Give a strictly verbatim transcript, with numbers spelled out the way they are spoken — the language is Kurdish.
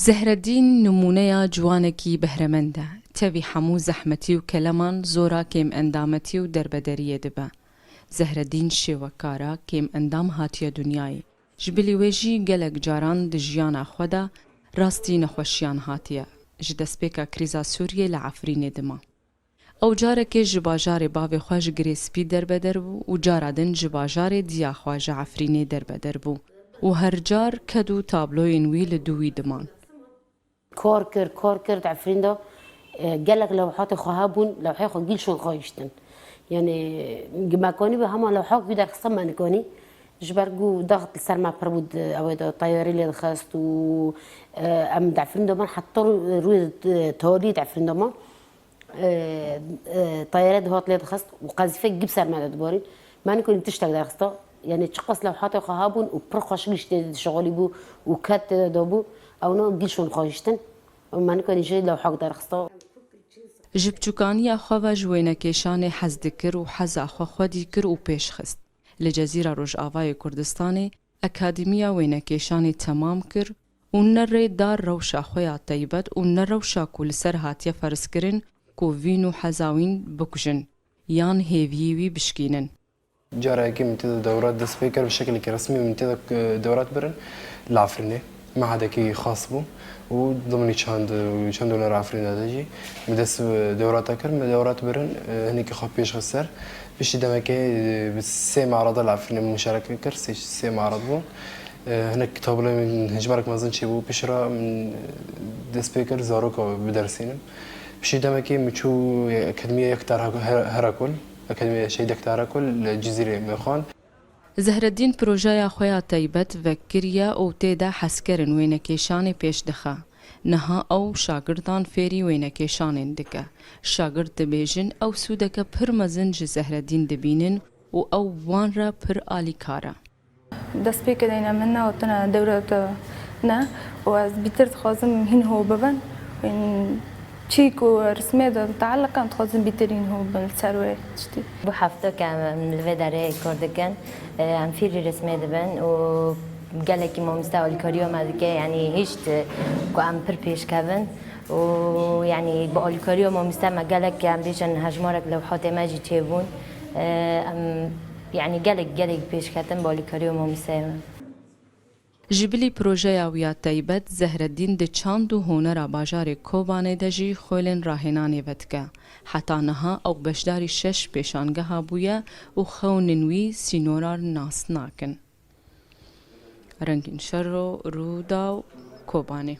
Zehreddîn nimûneya ciwanekî behremend e. Tevî hemû zehmetî û keleman zora kêmendametî û derbedariyê dibe. Zehreddîn şêwekara kêmendam hatiye dinyayê. Ji bilî wê jî gelek caran di jiyana xwe de rastî nexweşiyan hatiye. Ji destpêka krîza Sûriyê li Efrînê dima. Ew carekê ji bajarê bavê xwe ji Girê Spî derbeder bû û cara din ji bajarê diya xwe ji Efrînê derbeder bû û her car ked û tabloyên wî li dû wî diman. Kar kir, kar kir di Efrîn de, e, gelek lewhatê xwe hebûn, lewheyê xwe gîl şûn xwe hiştin. Yanî, me kanî bi hema lewhak wî derxistin me nikanî. Ji ber ku daxt li ser me pir bû, di, ew ê de teyarî lê dixist û, e, em di Efrîn de man, heta rû-, rûyê, e, talî di Efrîn de man. E, e, teyare dihat lê dixist û qezîfek gî bi ser me de dibarîn. Me nikanî tiştek derxista. Yanî çiqas lewhatê xwe hebûn û pir xweşik jî tê dişixulîbû û ked tê de dabû, ewna gîl şûn xwe hiştin û me nikanî jê lewhak derxista. Ji biçûkaniya xwe ve ji wênekêşanê hez dikir û heza xwe xwedî kir û pêş xist. Li Cezîra Rojavayê Kurdistanê Akademiya Wênekêşanê temam kir û ne rê da rewşa xwe ya teybet û ne rewşa ku li ser hatiye ferzkirin ku vîn û heza wîn bikujin yan hêviyê wî bişkînin. Cara yekê min tê de dewrat dest pê kir, bi şekilekî resmî min tê de, e, dewrat birin li Efrînê. Mehedekî xas bû û dimnî çand û çend huner Efrînê de jî min dest, e, dewrata kir. Min dewrat birin, e, hinekî xwe pêş xist ser. Piştî demekê, e, bi sê me'rada li Efrînê min muşareke kir, sê, sê me'rad bûn. E, hinek tabloyê min hejmarek mezin çêbû. Piştre min dest pê kir zaroka bidersînim. Piştî demekê min çû Akademiya Yektar Her-, Herakol, Akademiya Şehîd Yektar Herakol li Cizîrê min xwend. Zehreddîn projeya xwe ya teybet vekiriye û tê de hezkirin wênekêşanê pêş dixe. Niha ew şagirdan fêrî wênekêşanên dike. Şagirt dibêjin ew sûdeke pir mezin ji Zehreddîn dibînin û ew wan re pir alîkar e. Destpêkê de yine min neotine dewreta ne û ez bîtir dixwazim hîn ho bibin. Hîn çî ku rismê de miteelliq e, em dixwazin bîtir hîn ho bibin li ser wê tiştî. Bû hefta ke em li vê derê kar dikin, em fêrî rismê dibin û gelekî mamoste alîkariya me dike, yanî hişt ku em pir pêş kevin û yanî bi alîkariya mamoste me gelek, em bêjin hejmarek lewhatê me jî çêbûn. Em yanî gelek, gelek pêş ketin bi alîkariya mamosteyê me. Ji bilî projeya wî ya teybet, Zehreddîn di çand û honera bajarê Kobanê de jî xwêlên rahênanê vedike. Heta niha ew beşdarî şeş pêşangeha bûye û xewnên wî sînoran nas nakin. Rengîn Şero, Rûdaw, Kobanê.